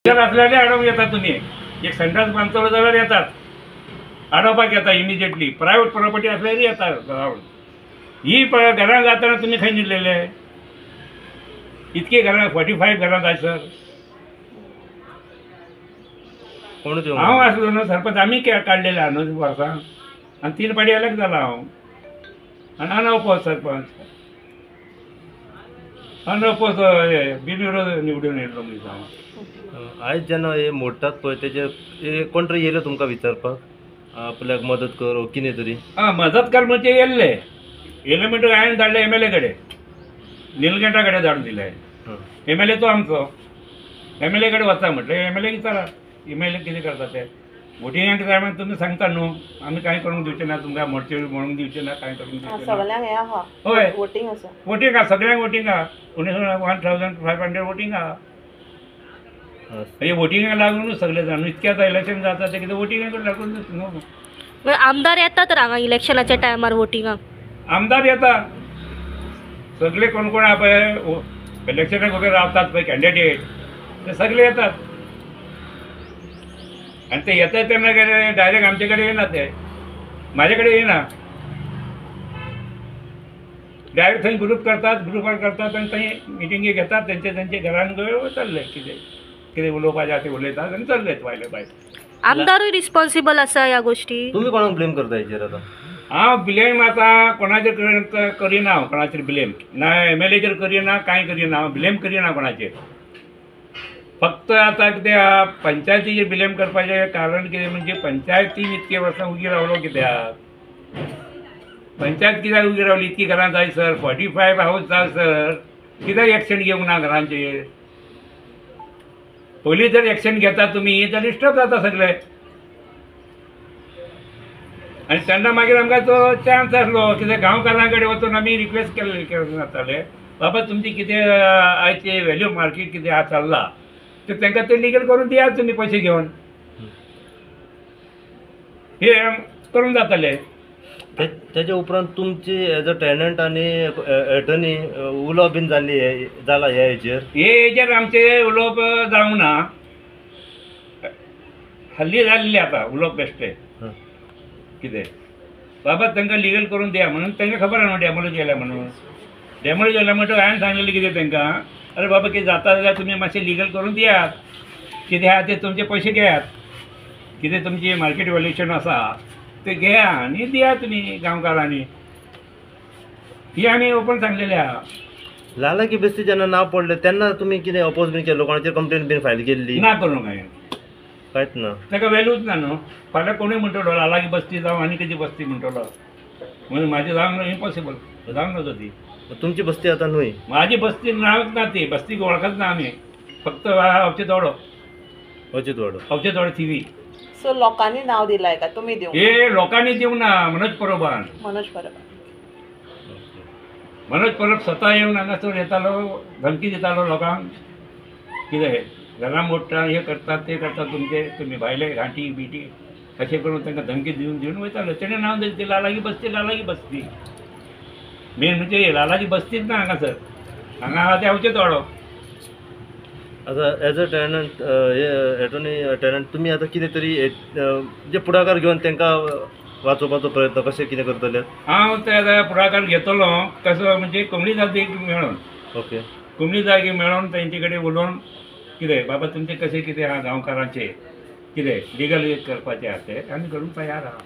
आसल्यार आडोवंक येता तुमी, एक संडास बांदतलो जाल्यार येतात आडोवपाक येता इमिजिएटली. प्रायवेट प्रॉपर्टी आसल्यार येता रावन. ही घरां जाताना तुमी खंय न्हिदलेले? इतकी घरां 45 घरां जाय सर. हांव आसलो न्हू सरपंच, आमी काडलेले आहा न्हू वर्सां, आनी 3 पाटी एलेक्ट जाला हांव, आनी अनअपोज सरपंच, अनअपोज बिनविरोध निवडून येयल्लो मनीस हांव. आयज जेन्ना हे मोडटात पळय तेजे कोण तरी येयलो तुमकां विचारपाक आपल्याक मदत कर कितें तरी? आं, मदत कर म्हणजे येयल्ले, येयले म्हणटकीर हांवें धाडले एम एल ए कडेन, निलकंठा कडेन धाडून दिले. एम एल ए तो आमचो, एम एल ए कडेन वचा म्हटलें, एम एल ए विचारा, एम एल ए कितें करता ते. वोटिंगाक जाय म्हणून तुमी सांगता न्हू, आमी कांय करूंक दिवचे ना तुमकां, मोडचे म्हणूंक दिवचे ना, कांय करूंक दिवचे ना. सगळ्यांक हें आहा. हय, वोटींग आसा, वोटींग आहा, सगळ्यांक वोटींग आहा. 1500 वोटींग आहा. हे वोटिंगाक लागूनच सगळे जाण इतके आतां इलेक्शन जाता ते कितें वोटिंगाक लागूनच न्हू. आमदार येता तर हांगा इलेक्शनाच्या टायमार वोटिंगाक? आमदार येता सगळे, कोण कोण आहा पळय इलेक्शनाक उबे रावतात पळय कॅन्डिडेट, ते सगळे येतात. आनी ते येतात तेन्ना कितें डायरेक्ट आमचे कडेन येना, ते म्हाजे कडेन येना, डायरेक्ट थंय ग्रुप करतात, ग्रुपार करतात आनी थंय मिटिंगी घेतात तेंचे तेंचे घरान चल्ले, कितें कितें उलोवपाचें आहा तें उलयतात आनी चल्ले भायले भायर. आमदारूय रिस्पॉन्सिबल आसा ह्या गोश्टी? तुमी कोणाक ब्लेम करता हेचेर आतां? हांव ब्लेम आतां कोणाचेर करिना, हांव कोणाचेर ब्लेम ना, एम एल एचेर करिना, कांय करिना, हांव ब्लेम करिना कोणाचेर. फक्त आतां कितें आहा, पंचायतीचेर ब्लेम करपाचें कारण कितें म्हणजे पंचायतीन इतके वर्सां उगी रावलो कित्याक? पंचायत कित्याक उगी रावली? इतकी घरां जाय सर, 45 हावज जाय सर, कित्याक एक्शन घेवंक ना घरांचेर? पयलीं जर एक्शन घेता तुमी जाल्यार डिस्टर्ब जाता सगळे. आनी तेन्ना मागीर आमकां तो चान्स आसलो कित्याक गांवकारां कडेन वचून आमी रिक्वेस्ट केल्ले जाताले, बाबा तुमची कितें आयची व्हॅल्यू मार्केट कितें आहा चल्ला ते तांकां ते लिगल करून दियात तुमी पयशे घेवन, हे करून जाताले. तेच्या उपरांत तुमची एज अ टेनंट आनी एटर्नी उलोवप बीन जाल्ली जाला ह्या हेचेर? हे हेचेर आमचें उलोवप जावंक ना, हल्ली जाल्लें आतां उलोवप बेश्टें कितें बाबा तांकां लिगल करून दिया म्हणून. तांकां खबर आहा न्हू डॅमोलेज केल्या म्हणून. डॅमोलेज केल्या म्हणटकच हांवें सांगलेलें कितें तांकां, अरे बाबा कितें जाता जाल्यार तुमी मातशें लिगल करून दियात, कितें आहा तें तुमचे पयशे घेयात, कितें तुमची मार्केट व्हॅल्युएशन आसा ते घेया आनी दिया तुमी गांवकारांनी. ही आमी ओपन सांगलेलें आहा. लाला की बस्ती जेन्ना नांव पडलें तेन्ना तुमी कितें अपोज बीन केल्लो? कोणाचेर कंप्लेन बीन फायल केल्ली? ना करूंक हांवें. कांयच ना? ताका व्हॅल्यूच ना न्हू. फाल्यां कोणूय म्हणटलो लाला की बस्ती जावं आनी कितें बस्ती म्हणटलो, म्हणून म्हाजी जावंक इम्पॉसिबल, जावंक नजो ती. तुमची बस्ती आतां न्हय? म्हाजी बस्ती नांवच ना, ती बस्तीक वळखच ना आमी, फक्त अवचेत वाडो. अवचेत वाडो. अवचेत वाडो थिवी. सो लोकांनी नांव दिलाय का तुमी दिवंक? हे लोकांनी दिवंक ना, मनोज परबान. मनोज परब. मनोज परब स्वता येवन हांगासर येतालो, धमकी दितालो लोकांक, कितें घरां मोडटा, हे करतात ते करतात तुमचे, तुमी भायले घांटी बिटी अशें करून तांकां धमकी दिवन दिवन वयतालो. तेणें नांव दिलें ती लालागी बस्ती, लालागी बस्ती. मेन म्हणजे लालाची बस्तीच ना हांगासर, हांगा आहा ते अवचेत वाडो. आतां एज अ टेनंट हे एटर्नी टेनंट तुमी आतां कितें तरी जे पुढाकार घेवन तांकां वाचोवपाचो प्रयत्न कशें कितें करतले? हांव ते आतां पुढाकार घेतलो कसो म्हणजे कोमणी जातीक मेळोन, कोमणी जागी मेळोन तेंचे कडेन उलोवन कितें बाबा तुमचें कशें कितें आहा गांवकारांचें कितें लिगल करपाचें आहा तें आमी करूंक तयार आहा.